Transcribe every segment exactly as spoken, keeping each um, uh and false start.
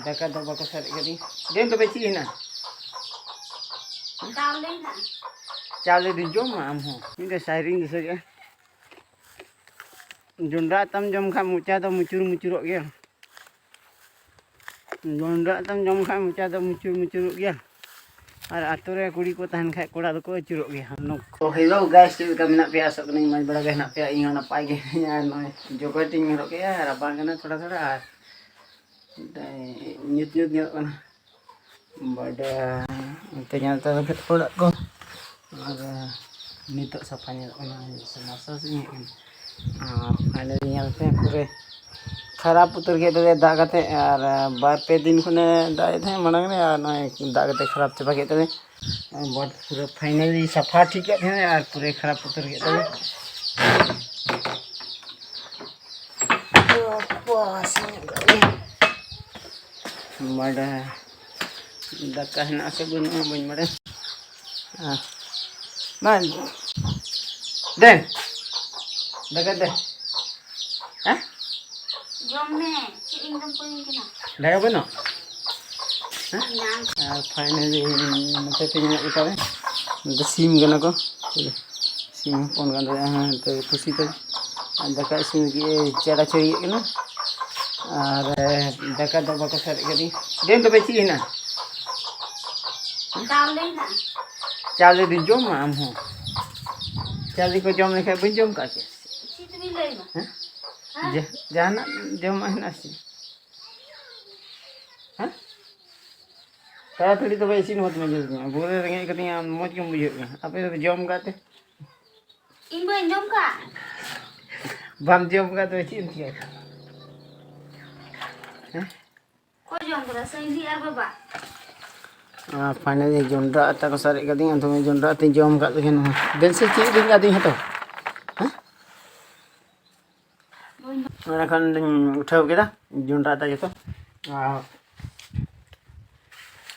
ᱫᱟᱠᱟ ᱫᱚ ᱵᱟᱠᱚ ᱥᱟᱨᱮᱡ ᱠᱟᱹᱫᱤᱧ᱾ ᱫᱮᱱ ᱛᱚᱵᱮ ᱪᱮᱫ ᱦᱮᱱᱟᱜᱼᱟ? ᱪᱟᱣᱞᱮ ᱦᱮᱱᱟᱜᱼᱟ᱾ ᱪᱟᱣᱞᱮ ᱫᱚ ᱡᱚᱢ ᱢᱟ ᱟᱢ ᱦᱚᱸ᱾ ᱢᱤᱫᱴᱮᱱ ᱥᱟᱭᱨᱤᱧ ᱫᱤᱥᱟᱹ ᱠᱮᱫᱼᱟ᱾ ᱡᱚᱸᱰᱨᱟ ᱟᱛᱟᱢ ᱡᱚᱢ ᱠᱷᱟᱱ ᱢᱚᱪᱟ ᱫᱚ ᱢᱩᱪᱩᱨ ᱢᱩᱪᱩᱨᱚᱜ ᱜᱮᱭᱟ᱾ ᱡᱚᱸᱰᱨᱟ ᱟᱛᱟᱢ ᱡᱚᱢ ᱠᱷᱟᱱ ᱢᱚᱪᱟ ᱫᱚ ᱢᱩᱪᱩᱨ ᱢᱩᱪᱩᱨᱚᱜ ᱜᱮᱭᱟ᱾ ᱟᱨ ᱟᱛᱳ ᱨᱮ ᱠᱩᱲᱤ ᱠᱚ ᱛᱟᱦᱮᱱ ᱠᱷᱟᱱ ᱠᱚᱲᱟ ᱫᱚᱠᱚ ᱟᱹᱪᱩᱨᱚᱜ ᱜᱮᱭᱟ᱾ ᱱᱚᱝᱠᱟ᱾ ᱛᱚ hello guys, ᱪᱮᱫ ᱞᱮᱠᱟ ᱢᱮᱱᱟᱜ ᱯᱮᱭᱟ? ᱟᱥᱚᱜ ᱠᱟᱹᱱᱟᱹᱧ ᱢᱚᱡᱽ ᱵᱟᱲᱟ ᱜᱮ ᱦᱮᱱᱟᱜ ᱯᱮᱭᱟ᱾ ᱤᱧ ᱦᱚᱸ ᱱᱟᱯᱟᱭ ᱜᱮ ᱦᱮᱱᱟᱹᱧᱟ᱾ ᱟᱨ ᱱᱚᱜᱼᱚᱭ ᱡᱚᱠᱮᱴ ᱤᱧ ᱦᱚᱨᱚᱜ ᱠᱮᱫᱼᱟ, ᱨᱟᱵᱟᱝ ᱠᱟᱱᱟ ᱛᱷᱚᱲᱟ ᱛᱷᱚᱲᱟ, ᱟᱨ ᱧᱩᱛ ᱧᱩᱛ ᱧᱮᱞᱚᱜ ᱠᱟᱱᱟ᱾ But ᱚᱱᱛᱮ ᱧᱮᱞ ᱛᱚᱨᱟ ᱠᱷᱮᱛ ᱠᱚ ᱚᱲᱟᱜ ᱠᱚ, ᱟᱨ ᱱᱤᱛᱚᱜ ᱥᱟᱯᱷᱟ ᱧᱮᱞᱚᱜ ᱠᱟᱱᱟ᱾ ᱥᱚᱢᱚᱥᱥᱟ ᱥᱮ ᱤᱧᱟᱹᱜ ᱠᱟᱱᱟ᱾ ᱟᱨ finally ᱧᱮᱞ ᱯᱮ, ᱯᱩᱨᱟᱹ ᱠᱷᱟᱨᱟᱯ ᱩᱛᱟᱹᱨ ᱠᱮᱫ ᱛᱟᱞᱮᱭᱟ ᱫᱟᱜ ᱠᱟᱛᱮ᱾ ᱟᱨ ᱵᱟᱨ ᱯᱮ ᱫᱤᱱ ᱠᱷᱚᱱᱮ ᱫᱟᱜ ᱮᱫ ᱛᱟᱦᱮᱸᱫ ᱢᱟᱲᱟᱝ ᱨᱮ, ᱟᱨ ᱱᱚᱜᱼᱚᱭ ᱫᱟᱜ ᱠᱟᱛᱮ ᱠᱷᱟᱨᱟᱯ ᱪᱟᱵᱟ ᱠᱮᱫ ᱛᱟᱞᱮ᱾ But ᱯᱩᱨᱟᱹ finally ᱥᱟᱯᱷᱟ ᱴᱷᱤᱠ ᱠᱮᱫ ᱛᱟᱦᱮᱸᱫ ᱟᱨ ᱯᱩᱨᱟᱹ ᱠᱷᱟᱨᱟᱯ ᱩᱛᱟᱹᱨ ᱠᱮᱫ ᱛᱟᱞᱮ᱾ ᱵᱟᱯᱟ, ᱥᱤᱧᱚᱜ ᱠᱟᱜ ᱜᱮ᱾ ᱵᱟᱰᱟ ᱫᱟᱠᱟ ᱦᱮᱱᱟᱜ ᱥᱮ ᱵᱟᱹᱱᱩᱜᱼᱟ, ᱵᱟᱹᱧ ᱵᱟᱰᱟᱭᱟ᱾ ᱟᱨ ᱢᱟ, ᱫᱮ, ᱫᱟᱠᱟ ᱫᱮ᱾ ᱦᱮᱸ? ᱡᱚᱢ ᱢᱮ, ᱪᱮᱫ ᱤᱧ ᱫᱚᱢ ᱠᱚᱭᱚᱜ ᱠᱟᱱᱟ? ᱫᱟᱠᱟ ᱵᱟᱹᱱᱩᱜ? ᱦᱮᱸ? ᱢᱮᱱᱟᱜᱼᱟ᱾ ᱟᱨ finally ᱱᱚᱛᱮ ᱛᱮᱧ ᱦᱮᱡ ᱠᱟᱱᱟ᱾ ᱱᱚᱛᱮ ᱥᱤᱢ ᱠᱟᱱᱟ ᱠᱚ᱾ ᱥᱤᱢ ᱦᱚᱯᱚᱱ ᱠᱟᱱ ᱛᱟᱞᱮᱭᱟ, ᱦᱮᱸ, ᱱᱚᱛᱮ ᱯᱩᱥᱤ ᱛᱟᱞᱮ᱾ ᱟᱨ ᱫᱟᱠᱟ ᱤᱥᱤᱱ ᱞᱟᱹᱜᱤᱫ ᱮ ᱪᱟᱲᱟᱪᱟᱲᱤᱭᱮᱫ ᱠᱟᱱᱟ᱾ ᱟᱨ ᱫᱟᱠᱟ ᱫᱚ ᱵᱟᱠᱚ ᱥᱟᱨᱮᱡ ᱠᱟᱫᱤᱧ᱾ ᱫᱮᱱ ᱛᱚᱵᱮ ᱪᱮᱫ ᱦᱮᱱᱟᱜᱼᱟ? ᱪᱟᱣᱞᱮ ᱦᱮᱱᱟᱜᱼᱟ᱾ ᱪᱟᱣᱞᱮ ᱫᱚ ᱡᱚᱢ ᱢᱟ ᱟᱢ ᱦᱚᱸ᱾ ᱪᱟᱣᱞᱮ ᱠᱚ ᱡᱚᱢ ᱞᱮᱠᱷᱟᱱ ᱵᱟᱹᱧ ᱡᱚᱢ ᱠᱟᱜ ᱠᱮᱭᱟ᱾ ᱪᱮᱫ ᱛᱮᱵᱤᱱ ᱞᱟᱹᱭ ᱟᱢᱟ? ᱦᱮᱸ? ᱦᱮᱸ? ᱡᱟ-, ᱡᱟᱦᱟᱱᱟᱜ ᱡᱚᱢᱟᱜ ᱦᱮᱱᱟᱜᱼᱟ ᱥᱮ? ᱦᱮᱸ? ᱛᱟᱲᱟᱛᱟᱲᱤ ᱛᱚᱵᱮ ᱤᱥᱤᱱ ᱦᱚᱫ ᱢᱮ, ᱡᱩᱞ ᱢᱮ᱾ ᱵᱩᱨᱩ ᱨᱮ ᱨᱮᱸᱜᱮᱡ ᱠᱟᱹᱫᱤᱧᱟ, ᱟᱢ ᱢᱚᱡᱽ ᱜᱮᱢ ᱵᱩᱡᱷᱟᱹᱣᱮᱫ ᱠᱟᱱᱟ᱾ ᱟᱯᱮ ᱫᱚᱯᱮ ᱡᱚᱢ ᱠᱟᱜ ᱛᱮ? ᱤᱧ ᱵᱟᱹᱧ ᱡᱚᱢ ᱠᱟᱜ᱾ ᱵᱟᱢ ᱡᱚᱢ ᱠᱟᱜ ᱛᱚᱵᱮ ᱪᱮᱫ ᱮᱢ ᱪᱤᱠᱟᱹᱭᱟ? ᱦᱮᱸ? ᱚᱠᱚᱭ ᱡᱚᱢ ᱠᱟᱫᱟ? ᱥᱟᱹᱭᱞᱤ ᱟᱨ ᱵᱟᱵᱟ᱾ ᱟᱨ finally ᱡᱚᱱᱰᱨᱟ ᱟᱛᱟ ᱠᱚ ᱥᱟᱨᱮᱡ ᱠᱟᱫᱤᱧ, ᱟᱫᱚ ᱡᱚᱱᱰᱨᱟ ᱟᱛᱟᱧ ᱡᱚᱢ ᱠᱟᱜ ᱞᱮᱜᱮ ᱱᱚᱣᱟ᱾ ᱫᱮᱱ ᱥᱮ ᱪᱮᱫ ᱫᱤᱱ ᱟᱫᱚᱧ ᱦᱟᱛᱟᱣᱟ? ᱦᱮᱸ? ᱚᱸᱰᱮ ᱠᱷᱚᱱ ᱞᱤᱧ ᱩᱴᱷᱟᱹᱣ ᱠᱮᱫᱟ ᱡᱚᱱᱰᱨᱟ ᱟᱛᱟ ᱡᱚᱛᱚ᱾ ᱟᱨ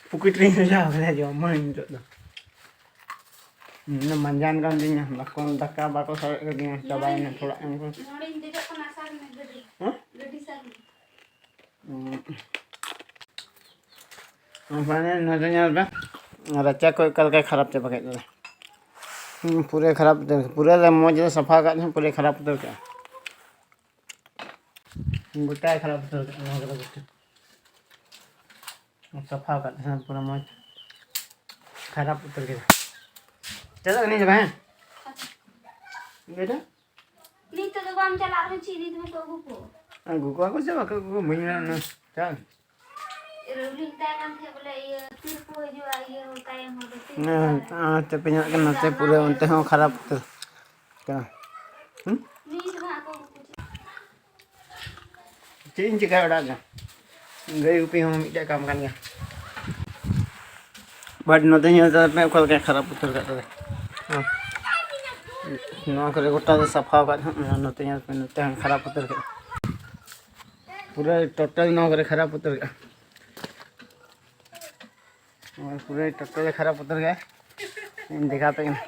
ᱯᱩᱠᱤᱴ ᱨᱤᱧ ᱥᱟᱡᱟᱣ ᱠᱮᱫᱟ, ᱡᱚᱢᱟᱹᱧ ᱱᱤᱛᱚᱜ ᱫᱚ᱾ ᱤᱧ ᱫᱚ ᱢᱟᱸᱡᱟᱱ ᱠᱟᱱ ᱛᱤᱧᱟ, ᱵᱟᱠᱚ, ᱫᱟᱠᱟ ᱵᱟᱠᱚ ᱥᱟᱨᱮᱡ ᱠᱟᱫᱤᱧᱟ, ᱪᱟᱵᱟᱭᱮᱱᱟ ᱛᱷᱚᱲᱟ ᱮᱢ ᱠᱚ᱾ ᱱᱚᱰᱮᱧ ᱫᱮᱡᱚᱜ ᱠᱟᱱᱟ, ᱥᱟᱵ ᱢᱮ ᱜᱟᱹᱰᱤ᱾ ᱦᱮᱸ? ᱜᱟᱹᱰᱤ ᱥᱟᱵ ᱢᱮ᱾ ᱩᱸ, ᱢᱟᱱᱮ ᱱᱚᱰᱮ ᱧᱮᱞ ᱯᱮ, ᱨᱟᱪᱟ ᱠᱚ ᱚᱠᱟ ᱞᱮᱠᱟᱭ ᱠᱷᱟᱨᱟᱯ ᱪᱟᱵᱟ ᱠᱮᱫ ᱛᱟᱞᱮ᱾ ᱦᱩᱸ, ᱯᱩᱨᱟᱹ ᱠᱷᱟᱨᱟᱯ ᱩᱛᱟᱹᱨ, ᱯᱩᱨᱟᱹ ᱞᱮ ᱢᱚᱡᱽ ᱞᱮ ᱥᱟᱯᱷᱟ ᱟᱠᱟᱫ ᱛᱟᱦᱮᱸᱫ, ᱯᱩᱨᱟᱹ ᱠᱷᱟᱨᱟᱯ ᱩᱛᱟᱹᱨ ᱠᱮᱫᱼᱟ᱾ ᱜᱚᱴᱟᱭ ᱠᱷᱟᱨᱟᱯ ᱩᱛᱟᱹᱨ ᱠᱮᱫᱼᱟ ᱱᱚᱣᱟ ᱠᱚᱫᱚ ᱜᱚᱴᱟ᱾ ᱥᱟᱯᱷᱟ ᱟᱠᱟᱫ ᱛᱟᱦᱮᱸᱫ ᱯᱩᱨᱟᱹ ᱢᱚᱡᱽ, ᱠᱷᱟᱨᱟᱯ ᱩᱛᱟᱹᱨ ᱠᱮᱫᱟ᱾ ᱪᱟᱞᱟᱜ ᱠᱟᱹᱱᱟᱹᱧ ᱪᱟᱵᱟ, ᱦᱮᱸ? ᱵᱮᱴᱟ? ᱱᱤᱛᱚᱜ ᱫᱚ ᱵᱟᱢ ᱪᱟᱞᱟᱜ ᱨᱮᱦᱚᱸ ᱪᱮᱫ, ᱱᱤᱛ ᱢᱟᱠᱚ ᱟᱹᱜᱩ ᱠᱚ᱾ ᱟᱹᱜᱩ ᱠᱚᱣᱟ ᱠᱚ ᱥᱮ ᱵᱟᱠᱚ ᱟᱹᱜᱩ ᱠᱚᱣᱟ, ᱵᱟᱹᱧ ᱵᱟᱲᱟᱭᱟ ᱚᱱᱟ᱾ ᱪᱟᱞᱟᱜ ᱨᱟᱹᱣᱞᱤ ᱢᱮᱛᱟᱭ ᱠᱟᱱ ᱛᱟᱦᱮᱸᱫ ᱵᱚᱞᱮ, ᱤᱭᱟᱹ, ᱛᱤ ᱨᱮᱠᱚ ᱦᱤᱡᱩᱜᱼᱟ, ᱤᱭᱟᱹ, ᱛᱟᱭᱚᱢ ᱦᱚᱲ ᱫᱚ ᱛᱤ ᱨᱮᱠᱚ ᱦᱮᱸ, ᱪᱟᱞᱟᱜᱼᱟ? ᱟᱨ ᱪᱟᱯᱮ ᱧᱚᱜ ᱠᱟᱱᱟ ᱱᱚᱛᱮ ᱯᱩᱨᱟᱹ, ᱚᱱᱛᱮ ᱦᱚᱸ ᱠᱷᱟᱨᱟᱯ ᱩᱛᱟᱹᱨ ᱠᱟᱱᱟ᱾ ᱦᱩᱸ? ᱱᱤᱛ ᱢᱟ ᱟᱠᱚ ᱠᱚ ᱪᱮᱫ? ᱪᱮᱫ ᱤᱧ ᱪᱤᱠᱟᱹᱭᱟ ᱚᱲᱟᱜ ᱨᱮ? ᱜᱟᱹᱭ ᱜᱩᱯᱤ ᱦᱚᱸ ᱢᱤᱫᱴᱮᱡ ᱠᱟᱢ ᱠᱟᱱ ᱜᱮᱭᱟ᱾ But ᱱᱚᱛᱮ ᱧᱮᱞ ᱛᱟᱞᱮ ᱯᱮ ᱚᱠᱟ ᱞᱮᱠᱟᱭ ᱠᱷᱟᱨᱟᱯ ᱩᱛᱟᱹᱨ ᱠᱟᱜ ᱛᱟᱞᱮ᱾ ᱦᱮᱸ᱾ ᱱᱚᱣᱟ ᱠᱚᱨᱮ ᱜᱚᱴᱟ ᱞᱮ ᱥᱟᱯᱷᱟ ᱟᱠᱟᱫ ᱦᱟᱸᱜ, ᱟᱨ ᱱᱚᱛᱮ ᱧᱮᱞ ᱯᱮ, ᱱᱚᱛᱮ ᱦᱚᱸ ᱠᱷᱟᱨᱟᱯ ᱩᱛᱟᱹᱨ ᱠᱟᱜᱼᱟ᱾ ᱯᱩᱨᱟᱹ total ᱱᱚᱣᱟ ᱠᱚᱨᱮ ᱠᱷᱟᱨᱟᱯ ᱩᱛᱟᱹᱨ ᱠᱟᱜᱼᱟ᱾ ᱱᱚᱣᱟ ᱯᱩᱨᱟᱹ total ᱞᱮ ᱠᱷᱟᱨᱟᱯ ᱩᱛᱟᱹᱨ ᱠᱟᱜᱼᱟ᱾ ᱤᱧ ᱫᱮᱠᱷᱟᱣ ᱟᱯᱮ ᱠᱟᱱᱟ᱾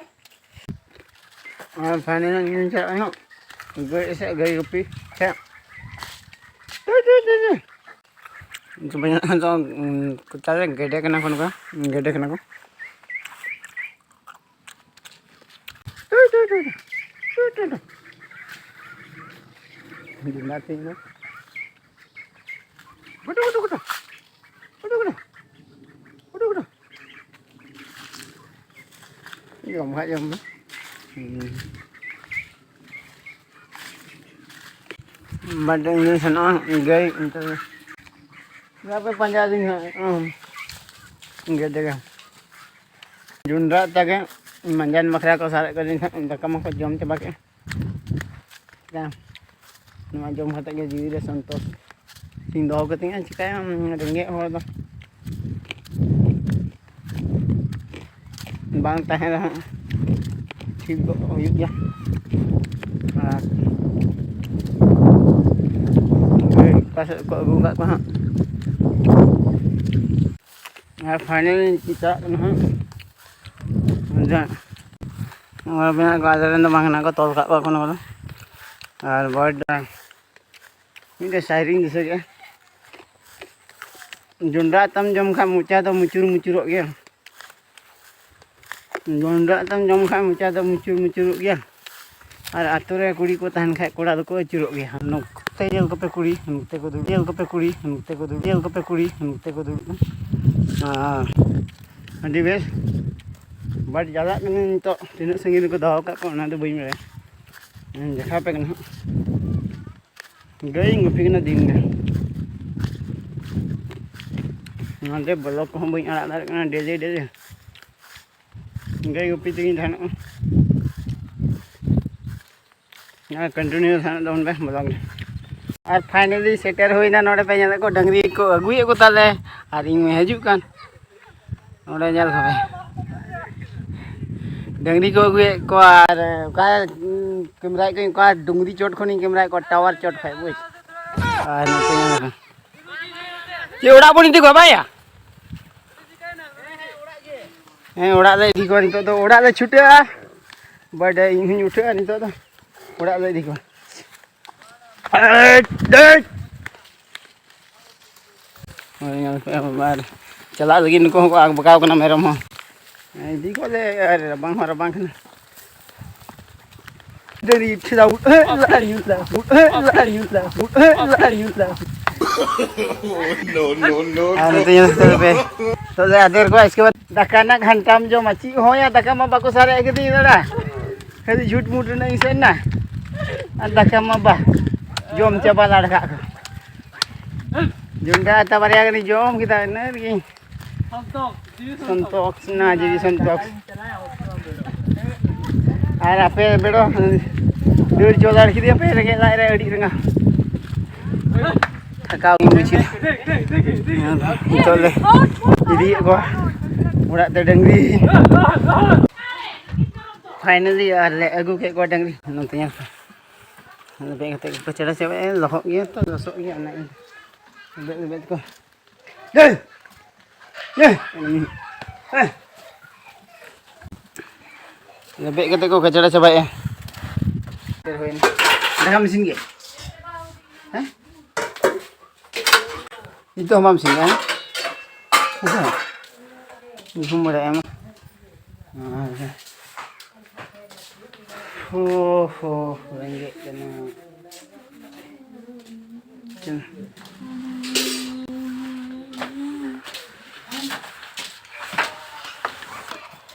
ᱟᱨ finally ᱤᱧ ᱪᱟᱞᱟᱜ ᱠᱟᱱᱟ ᱜᱟᱹᱭ ᱥᱮᱫ, ᱜᱟᱹᱭ ᱜᱩᱯᱤ ᱥᱮᱫ᱾ ᱴᱩ, ᱴᱩ, ᱴᱩ, ᱴᱩ᱾ ᱛᱚᱵᱮ ᱱᱚᱜᱼᱚᱭ ᱫᱚ, ᱩᱸ, ᱠᱚᱛᱟ ᱨᱮ ᱜᱮᱰᱮ ᱠᱟᱱᱟ ᱠᱚ ᱱᱚᱝᱠᱟ, ᱜᱮᱰᱮ ᱠᱟᱱᱟ ᱠᱚ᱾ ᱴᱩ, ᱴᱩ, ᱴᱩ, ᱴᱩ᱾ ᱴᱩ, ᱴᱩ, ᱴᱩ᱾ ᱰᱤᱢᱟ ᱛᱤᱧ ᱫᱚ᱾ ᱜᱩᱰᱩ, ᱜᱩᱰᱩ, ᱜᱩᱰᱩ᱾ ᱜᱩᱰᱩ, ᱜᱩᱰᱩ᱾ ᱜᱩᱰᱩ, ᱜᱩᱰᱩ᱾ ᱡᱚᱢ ᱠᱷᱟᱡ ᱡᱚᱢ ᱢᱮ᱾ ᱦᱩᱸ᱾ ᱵᱟᱨ ᱫᱤᱱ ᱥᱮᱱᱚᱜᱼᱟ, ᱜᱟᱹᱭ ᱚᱱᱛᱮ ᱨᱮ᱾ ᱟᱯᱮ ᱯᱟᱸᱡᱟ ᱫᱤᱱ ᱦᱟᱸᱜ, ᱦᱩᱸ᱾ ᱜᱮᱰᱮ ᱜᱮ᱾ ᱡᱚᱱᱰᱨᱟ ᱟᱛᱟ ᱜᱮ ᱢᱟᱸᱡᱟᱱ ᱵᱟᱠᱷᱨᱟ ᱠᱚ ᱥᱟᱨᱮᱡ ᱠᱚ ᱫᱤᱱ ᱦᱟᱸᱜ, ᱫᱟᱠᱟ ᱢᱟᱠᱚ ᱡᱚᱢ ᱪᱟᱵᱟ ᱠᱮᱫᱼᱟ᱾ ᱱᱚᱣᱟ ᱡᱚᱢ ᱠᱟᱛᱮ ᱜᱮ ᱡᱤᱣᱤ ᱨᱮ ᱥᱚᱱᱛᱳᱥ᱾ ᱤᱧ ᱫᱚᱦᱚ ᱠᱟᱛᱮᱧ ᱪᱤᱠᱟᱹᱭᱟ, ᱨᱮᱸᱜᱮᱡ ᱦᱚᱲ ᱫᱚ᱾ ᱵᱟᱝ ᱛᱟᱦᱮᱸ ᱨᱮᱦᱚᱸ ᱴᱷᱤᱠ ᱫᱚ ᱦᱩᱭᱩᱜ ᱜᱮᱭᱟ᱾ ᱟᱨ ᱜᱟᱹᱭ ᱚᱠᱟ ᱥᱮᱫ ᱠᱚ ᱟᱹᱜᱩ ᱟᱠᱟᱫ ᱠᱚᱣᱟ ᱦᱟᱸᱜ᱾ ᱟᱨ finally ᱪᱟᱞᱟᱜ ᱠᱟᱱᱟ ᱦᱟᱸᱜ᱾ ᱡᱟ, ᱱᱚᱣᱟ ᱢᱮᱱᱟᱜ ᱠᱚᱣᱟ, ᱟᱞᱮ ᱨᱮᱱ ᱫᱚ ᱵᱟᱝ ᱠᱟᱱᱟ ᱠᱚ, ᱛᱚᱞ ᱠᱟᱜ ᱠᱚᱣᱟ ᱠᱚ ᱱᱚᱣᱟ ᱫᱚ᱾ ᱟᱨ ᱵᱟᱨᱰ ᱢᱤᱫᱴᱮᱱ ᱥᱟᱭᱨᱤᱧ ᱫᱤᱥᱟᱹ ᱠᱮᱜᱼᱟ᱾ ᱡᱚᱱᱰᱨᱟ ᱟᱛᱟᱢ ᱡᱚᱢ ᱠᱷᱟᱱ ᱢᱚᱪᱟ ᱫᱚ ᱢᱩᱪᱩᱨ ᱢᱩᱪᱩᱨᱚᱜ ᱜᱮᱭᱟ᱾ ᱡᱚᱱᱰᱨᱟ ᱟᱛᱟᱢ ᱡᱚᱢ ᱠᱷᱟᱱ ᱢᱚᱪᱟ ᱫᱚ ᱢᱩᱪᱩᱨ ᱢᱩᱪᱩᱨᱚᱜ ᱜᱮᱭᱟ᱾ ᱟᱨ ᱟᱛᱳ ᱨᱮ ᱠᱩᱲᱤ ᱠᱚ ᱛᱟᱦᱮᱱ ᱠᱷᱟᱱ ᱠᱚᱲᱟ ᱫᱚᱠᱚ ᱟᱹᱪᱩᱨᱚᱜ ᱜᱮᱭᱟ᱾ ᱱᱚᱛᱮ ᱧᱮᱞ ᱠᱚᱯᱮ ᱠᱩᱲᱤ, ᱱᱚᱛᱮ ᱠᱚ ᱫᱩᱲᱩᱵ, ᱧᱮᱞ ᱠᱚᱯᱮ ᱠᱩᱲᱤ, ᱱᱚᱛᱮ ᱠᱚ ᱫᱩᱲᱩᱵ, ᱧᱮᱞ ᱠᱚᱯᱮ ᱠᱩᱲᱤ, ᱱᱚᱛᱮ ᱠᱚ ᱫᱩᱲᱩᱵ ᱠᱟᱱᱟ᱾ ᱟᱨ ᱟᱹᱰᱤ ᱵᱮᱥ᱾ ᱵᱟᱴ ᱪᱟᱞᱟᱜ ᱠᱟᱹᱱᱟᱹᱧ ᱱᱤᱛᱚᱜ, ᱛᱤᱱᱟᱹᱜ ᱥᱟᱺᱜᱤᱧ ᱨᱮᱠᱚ ᱫᱚᱦᱚ ᱟᱠᱟᱫ ᱠᱚᱣᱟ ᱚᱱᱟ ᱫᱚ ᱵᱟᱹᱧ ᱵᱟᱲᱟᱭᱟ᱾ ᱫᱮᱠᱷᱟᱣ ᱟᱯᱮ ᱠᱟᱱᱟ ᱦᱟᱸᱜ᱾ ᱜᱟᱹᱭᱤᱧ ᱜᱩᱯᱤ ᱠᱟᱱᱟ ᱫᱤᱱ ᱜᱮ᱾ ᱱᱚᱰᱮ ᱵᱞᱚᱜ ᱠᱚᱦᱚᱸ ᱵᱟᱹᱧ ᱟᱲᱟᱜ ᱫᱟᱲᱮᱭᱟᱜ ᱠᱟᱱᱟ ᱰᱮᱞᱤ ᱰᱮᱞᱤ᱾ ᱜᱟᱹᱭ ᱜᱩᱯᱤ ᱛᱮᱜᱤᱧ ᱛᱟᱦᱮᱱᱚᱜᱼᱟ᱾ ᱟᱨ ᱠᱚᱱᱴᱤᱱᱤᱭᱩ ᱛᱟᱦᱮᱱᱚᱜ ᱛᱟᱵᱚᱱ ᱯᱮ ᱵᱞᱚᱜ ᱨᱮ᱾ ᱟᱨ ᱯᱷᱟᱭᱱᱟᱞᱤ ᱥᱮᱴᱮᱨ ᱦᱩᱭᱱᱟ ᱱᱚᱰᱮ ᱯᱮ ᱧᱮᱞᱮᱫ ᱠᱚ ᱰᱟᱹᱝᱨᱤ ᱠᱚ ᱟᱹᱜᱩᱭᱮᱫ ᱠᱚ ᱛᱟᱞᱮ᱾ ᱟᱨ ᱤᱧ ᱢᱟ ᱦᱤᱡᱩᱜ ᱠᱟᱱ ᱱᱚᱰᱮ ᱧᱮᱞ ᱠᱚᱯᱮ᱾ ᱰᱟᱹᱝᱨᱤ ᱠᱚ ᱟᱹᱜᱩᱭᱮᱫ ᱠᱚᱣᱟ ᱟᱨ ᱚᱠᱟ ᱠᱮᱢᱨᱟᱭᱮᱫ ᱠᱚᱣᱟᱧ ᱚᱠᱟ ᱰᱩᱝᱨᱤ ᱪᱚᱴ ᱠᱷᱚᱱᱤᱧ ᱠᱮᱢᱨᱟᱭᱮᱫ ᱠᱚᱣᱟ ᱴᱟᱣᱟᱨ ᱪᱚᱴ ᱠᱷᱚᱱ ᱵᱩᱡᱽ᱾ ᱟᱨ ᱱᱚᱛᱮ ᱧᱮᱞ ᱠᱚᱯᱮ᱾ ᱪᱮᱫ ᱚᱲᱟᱜ ᱵᱚᱱ ᱤᱫᱤ ᱠᱚᱣᱟ ᱵᱟᱭᱟ? ᱦᱮᱸ, ᱚᱲᱟᱜ ᱞᱮ ᱤᱫᱤ ᱠᱚᱣᱟ ᱱᱤᱛᱚᱜ ᱫᱚ, ᱚᱲᱟᱜ ᱞᱮ ᱪᱷᱩᱴᱟᱹᱜᱼᱟ᱾ ᱵᱟᱰᱟᱭ ᱤᱧ ᱦᱚᱸᱧ ᱩᱴᱷᱟᱹᱜᱼᱟ ᱱᱤᱛᱚᱜ ᱫᱚ, ᱚᱲᱟᱜ ᱞᱮ ᱤᱫᱤ ᱠᱚᱣᱟ᱾ ᱮᱭ, ᱮᱭ᱾ ᱦᱳᱭ, ᱧᱮᱞ ᱯᱮ, ᱟᱨ ᱪᱟᱞᱟᱜ ᱞᱟᱹᱜᱤᱫ ᱱᱩᱠᱩ ᱦᱚᱸᱠᱚ ᱟᱠᱵᱟᱠᱟᱣ ᱠᱟᱱᱟ ᱢᱮᱨᱚᱢ ᱦᱚᱸ᱾ ᱤᱫᱤ ᱠᱚᱣᱟᱞᱮ ᱟᱨ ᱨᱟᱵᱟᱝ ᱦᱚᱸ ᱨᱟᱵᱟᱝ ᱠᱟᱱᱟ᱾ ᱫᱟᱨᱤ ᱴᱷᱮᱞᱟᱣ, ᱦᱮ, ᱞᱟᱲᱤᱭᱩ ᱞᱟ, ᱦᱮ, ᱞᱟᱲᱤᱭᱩ ᱞᱟ, ᱦᱮ, ᱞᱟᱲᱤᱭᱩ ᱞᱟ᱾ No, no, no, ᱟᱨ no. ᱱᱚᱛᱮ ᱧᱮᱞ ᱦᱚᱪᱚ ᱯᱮ᱾ ᱛᱚᱵᱮ ᱟᱫᱮᱨ ᱠᱚ ᱤᱥᱠᱮ ᱵᱟᱫ ᱫᱟᱠᱟ ᱨᱮᱱᱟᱜ ᱜᱷᱟᱱᱴᱟᱢ ᱡᱚᱢᱟ, ᱪᱮᱫ ᱦᱚᱸᱭᱟ ᱫᱟᱠᱟ ᱢᱟ ᱵᱟᱠᱚ ᱥᱟᱨᱮᱡ ᱟᱠᱟᱫᱤᱧ ᱫᱟᱫᱟ᱾ ᱠᱷᱟᱹᱞᱤ ᱡᱷᱩᱴ ᱢᱩᱴ ᱨᱮᱱᱟᱜ ᱤᱧ ᱥᱮᱱ ᱮᱱᱟ᱾ ᱟᱨ ᱫᱟᱠᱟ ᱢᱟ ᱵᱟ, ᱡᱚᱢ ᱪᱟᱵᱟ ᱞᱟᱲ ᱠᱟᱜ ᱠᱚ᱾ ᱡᱚᱱᱰᱨᱟ ᱟᱛᱟ ᱵᱟᱨᱭᱟ ᱜᱟᱱᱤᱧ ᱡᱚᱢ ᱠᱮᱫᱟ, ᱤᱱᱟᱹ ᱨᱮᱜᱮ᱾ ᱥᱚᱱᱛᱚᱠ ᱥᱮᱱᱟ ᱡᱤᱣᱤ ᱥᱚᱱᱛᱚᱠ᱾ ᱟᱨ ᱟᱯᱮ ᱵᱮᱲᱚ ᱫᱟᱹᱲ ᱪᱚ ᱫᱟᱲ ᱠᱮᱫᱮᱭᱟ ᱯᱮ ᱨᱮᱸᱜᱮᱡ ᱞᱟᱡ ᱨᱮ ᱟᱹᱰᱤ ᱨᱮᱸᱜᱟ᱾ ᱛᱷᱟᱠᱟᱣ ᱜᱮᱧ ᱵᱩᱡᱷᱟᱹᱣ ᱮᱫᱟ᱾ ᱱᱤᱛᱚᱜ ᱞᱮ ᱤᱫᱤᱭᱮᱫ ᱠᱚᱣᱟ ᱚᱲᱟᱜ ᱛᱮ ᱰᱟᱹᱝᱨᱤ᱾ ᱯᱷᱟᱭᱱᱟᱞᱤ ᱟᱨ ᱞᱮ ᱟᱹᱜᱩ ᱠᱮᱫ ᱠᱚᱣᱟ ᱰᱟᱹᱝᱨᱤ᱾ ᱱᱚᱛᱮ ᱧᱮᱞ ᱯᱮ᱾ ᱞᱮᱵᱮᱫ ᱠᱟᱛᱮ ᱠᱚ ᱪᱮᱲᱮ ᱪᱟᱵᱟᱜᱼᱟ, ᱞᱚᱦᱚᱫ ᱜᱮᱭᱟ ᱛᱚ, ᱞᱚᱥᱚᱫ ᱜᱮᱭᱟ, ᱚᱱᱟ ᱤᱭᱟᱹ ᱞᱮᱵᱮᱫ ᱞᱮᱵᱮᱫ ᱠᱚ᱾ ᱮᱭ! ᱮᱭ! ᱮᱭ! ᱞᱮᱵᱮᱫ ᱠᱟᱛᱮ ᱠᱚ ᱠᱟᱪᱲᱟ ᱪᱟᱵᱟᱭᱮᱜᱼᱟ᱾ ᱦᱩᱭᱱᱟ᱾ ᱫᱟᱠᱟᱢ ᱤᱥᱤᱱ ᱜᱮ? ᱦᱮᱸ? ᱱᱤᱛᱚᱜ ᱦᱚᱸ ᱵᱟᱢ ᱤᱥᱤᱱ ᱜᱮᱭᱟ, ᱦᱮᱸ? ᱜᱩᱦᱩᱢ ᱵᱟᱲᱟᱭ ᱮᱢ᱾ ᱟᱨ ᱦᱳ ᱦᱳ, ᱨᱮᱸᱜᱮᱡ ᱠᱟᱱᱟ᱾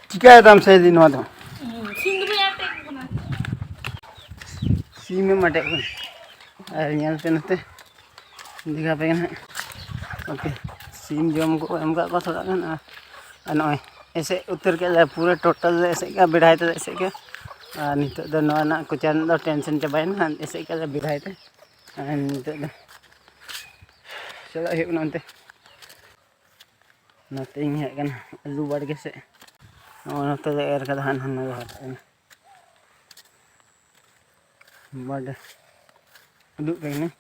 ᱪᱤᱠᱟᱹᱭ ᱫᱟᱢ ᱥᱮ ᱫᱤ ᱱᱚᱣᱟ ᱫᱚ? ᱥᱤᱢ ᱫᱚ ᱵᱟᱹᱧ ᱟᱴᱮᱫ ᱠᱚ ᱠᱟᱱᱟ᱾ ᱥᱤᱢ ᱮᱢ ᱟᱴᱮᱫ ᱠᱚ ᱠᱟᱱᱟ? ᱟᱨ ᱧᱮᱞ ᱯᱮ ᱱᱚᱛᱮ, ᱫᱮᱠᱷᱟ ᱯᱮ ᱱᱟᱦᱟᱜ᱾ ᱳᱠᱮ, ᱥᱤᱢ ᱡᱚᱢ ᱠᱚ ᱮᱢ ᱠᱟᱜ ᱠᱚᱣᱟ ᱛᱷᱚᱲᱟ ᱜᱟᱱ᱾ ᱟᱨ, ᱟᱨ ᱱᱚᱜᱼᱚᱭ ᱮᱥᱮᱫ ᱩᱛᱟᱹᱨ ᱠᱮᱫ ᱞᱮ, ᱯᱩᱨᱟᱹ ᱴᱳᱴᱟᱞ ᱞᱮ ᱮᱥᱮᱫ ᱠᱮᱫᱼᱟ, ᱵᱮᱲᱦᱟᱭ ᱛᱮᱞᱮ ᱮᱥᱮᱫ ᱠᱮᱫᱼᱟ᱾ ᱟᱨ ᱱᱤᱛᱚᱜ ᱫᱚ ᱱᱚᱣᱟ ᱨᱮᱱᱟᱜ ᱠᱚᱪᱟ ᱨᱮᱱᱟᱜ ᱫᱚ ᱴᱮᱱᱥᱮᱱ ᱪᱟᱵᱟᱭᱮᱱᱟ, ᱮᱥᱮᱫ ᱠᱮᱫ ᱞᱮ ᱵᱮᱲᱦᱟᱭ ᱛᱮ᱾ ᱟᱨ ᱱᱤᱛᱚᱜ ᱫᱚ ᱪᱟᱞᱟᱜ ᱦᱩᱭᱩᱜ ᱠᱟᱱᱟ ᱚᱱᱛᱮ᱾ ᱱᱚᱛᱮᱧ ᱦᱮᱡ ᱠᱟᱱᱟ ᱟᱹᱞᱩ ᱵᱟᱲᱜᱮ ᱥᱮᱫ᱾ ᱱᱚᱜᱼᱚᱭ ᱱᱚᱛᱮ ᱞᱮ ᱮᱨ ᱠᱟᱫᱟ ᱦᱟᱸᱜ, ᱦᱟᱱᱟ ᱜᱮ ᱦᱟᱨᱟᱜ ᱠᱟᱱᱟ᱾ ᱵᱟᱰᱮ ᱩᱫᱩᱜ ᱯᱮ ᱠᱟᱹᱱᱟᱹᱧ᱾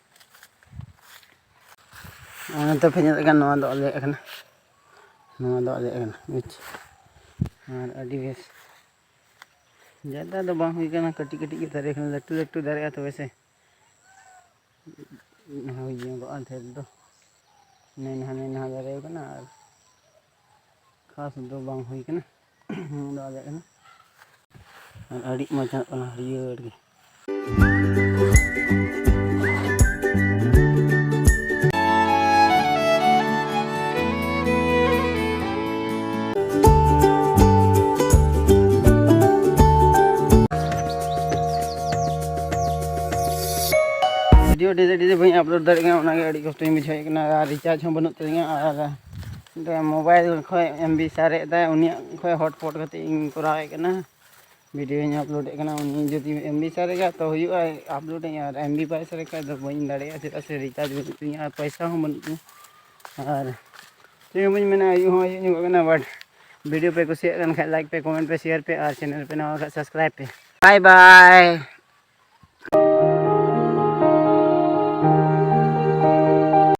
ᱱᱚᱜᱼᱚᱭ ᱱᱚᱛᱮ ᱯᱮ ᱧᱮᱞᱮᱫ ᱠᱟᱱ, ᱱᱚᱣᱟ ᱫᱚ ᱟᱞᱮᱭᱟᱜ ᱠᱟᱱᱟ, ᱱᱚᱣᱟ ᱫᱚ ᱟᱞᱮᱭᱟᱜ ᱠᱟᱱᱟ, ᱵᱩᱡᱽ᱾ ᱟᱨ ᱟᱹᱰᱤ ᱵᱮᱥ, ᱡᱟᱫᱟ ᱫᱚ ᱵᱟᱝ ᱦᱩᱭ ᱠᱟᱱᱟ, ᱠᱟᱹᱴᱤᱡ ᱠᱟᱹᱴᱤᱡ ᱜᱮ ᱫᱟᱨᱮ ᱠᱟᱱᱟ, ᱞᱟᱹᱴᱩ ᱞᱟᱹᱴᱩ ᱫᱟᱨᱮᱜᱼᱟ ᱛᱚᱵᱮ ᱥᱮ᱾ ᱦᱩᱭ ᱧᱚᱜᱚᱜᱼᱟ ᱰᱷᱮᱨ ᱫᱚ᱾ ᱱᱮ ᱱᱟᱦᱟ ᱱᱮ ᱱᱟᱦᱟ ᱫᱟᱨᱮ ᱠᱟᱱᱟ ᱟᱨ ᱠᱷᱟᱥ ᱫᱚ ᱵᱟᱝ ᱦᱩᱭ ᱠᱟᱱᱟ᱾ ᱫᱚ ᱟᱞᱮᱭᱟᱜ ᱠᱟᱱᱟ᱾ ᱟᱨ ᱟᱹᱰᱤ ᱢᱚᱡᱽ ᱧᱮᱞᱚᱜ ᱠᱟᱱᱟ, ᱦᱟᱹᱨᱭᱟᱹᱲ ᱜᱮ᱾ ᱵᱷᱤᱰᱤᱭᱳ ᱰᱷᱮᱨ ᱰᱷᱮᱨ ᱵᱟᱹᱧ ᱟᱯᱞᱳᱰ ᱫᱟᱲᱮᱭᱟᱜ ᱠᱟᱱᱟ, ᱚᱱᱟᱜᱮ ᱟᱹᱰᱤ ᱠᱚᱥᱴᱚᱧ ᱵᱩᱡᱷᱟᱹᱣᱮᱫ ᱠᱟᱱᱟ᱾ ᱟᱨ ᱨᱤᱪᱟᱨᱡᱽ ᱦᱚᱸ ᱵᱟᱹᱱᱩᱜ ᱛᱟᱹᱞᱤᱧᱟ, ᱟᱨ ᱢᱤᱫᱴᱮᱱ ᱢᱳᱵᱟᱭᱤᱞ ᱠᱷᱚᱱ ᱮᱢ ᱵᱤ ᱥᱟᱨᱮᱡ ᱮᱫᱟᱭ, ᱩᱱᱤᱭᱟᱜ ᱠᱷᱚᱱ ᱦᱚᱴᱥᱯᱚᱴ ᱠᱟᱛᱮ ᱤᱧ ᱠᱚᱨᱟᱣᱮᱫ ᱠᱟᱱᱟ᱾ ᱵᱷᱤᱰᱤᱭᱳᱧ ᱟᱯᱞᱳᱰᱮᱫ ᱠᱟᱱᱟ, ᱩᱱᱤ ᱡᱩᱫᱤ ᱮᱢ ᱵᱤ ᱥᱟᱨᱮᱡᱟ ᱛᱚ ᱦᱩᱭᱩᱜᱼᱟ, ᱟᱯᱞᱳᱰᱟᱹᱧ, ᱟᱨ ᱮᱢ ᱵᱤ ᱵᱟᱭ ᱥᱟᱨᱮᱡ ᱠᱷᱟᱡ ᱫᱚ ᱵᱟᱹᱧ ᱫᱟᱲᱮᱭᱟᱜᱼᱟ, ᱪᱮᱫᱟᱜ ᱥᱮ ᱨᱤᱪᱟᱨᱡᱽ ᱵᱟᱹᱱᱩᱜ ᱛᱤᱧᱟ ᱟᱨ ᱯᱚᱭᱥᱟ ᱦᱚᱸ ᱵᱟᱹᱱᱩᱜ ᱛᱤᱧᱟ᱾ ᱟᱨ ᱪᱮᱫ ᱦᱚᱸ ᱵᱟᱹᱧ ᱢᱮᱱᱟ, ᱟᱹᱭᱩᱵ ᱦᱚᱸ ᱟᱹᱭᱩᱵ ᱧᱚᱜᱚᱜ ᱠᱟᱱᱟ, but ᱵᱷᱤᱰᱤᱭᱳ ᱯᱮ ᱠᱩᱥᱤᱭᱟᱜ ᱠᱟᱱ ᱠᱷᱟᱡ ᱞᱟᱭᱤᱠ ᱯᱮ, ᱠᱚᱢᱮᱱᱴ ᱯᱮ, ᱥᱮᱭᱟᱨ ᱯᱮ, ᱟᱨ ᱪᱮᱱᱮᱞ ᱯᱮ ᱱᱟᱣᱟ ᱠᱷᱟᱡ ᱥᱟᱵᱥᱠᱨᱟᱭᱤᱵᱽ ᱯᱮ᱾ ᱵᱟᱭ ᱵᱟᱭ᱾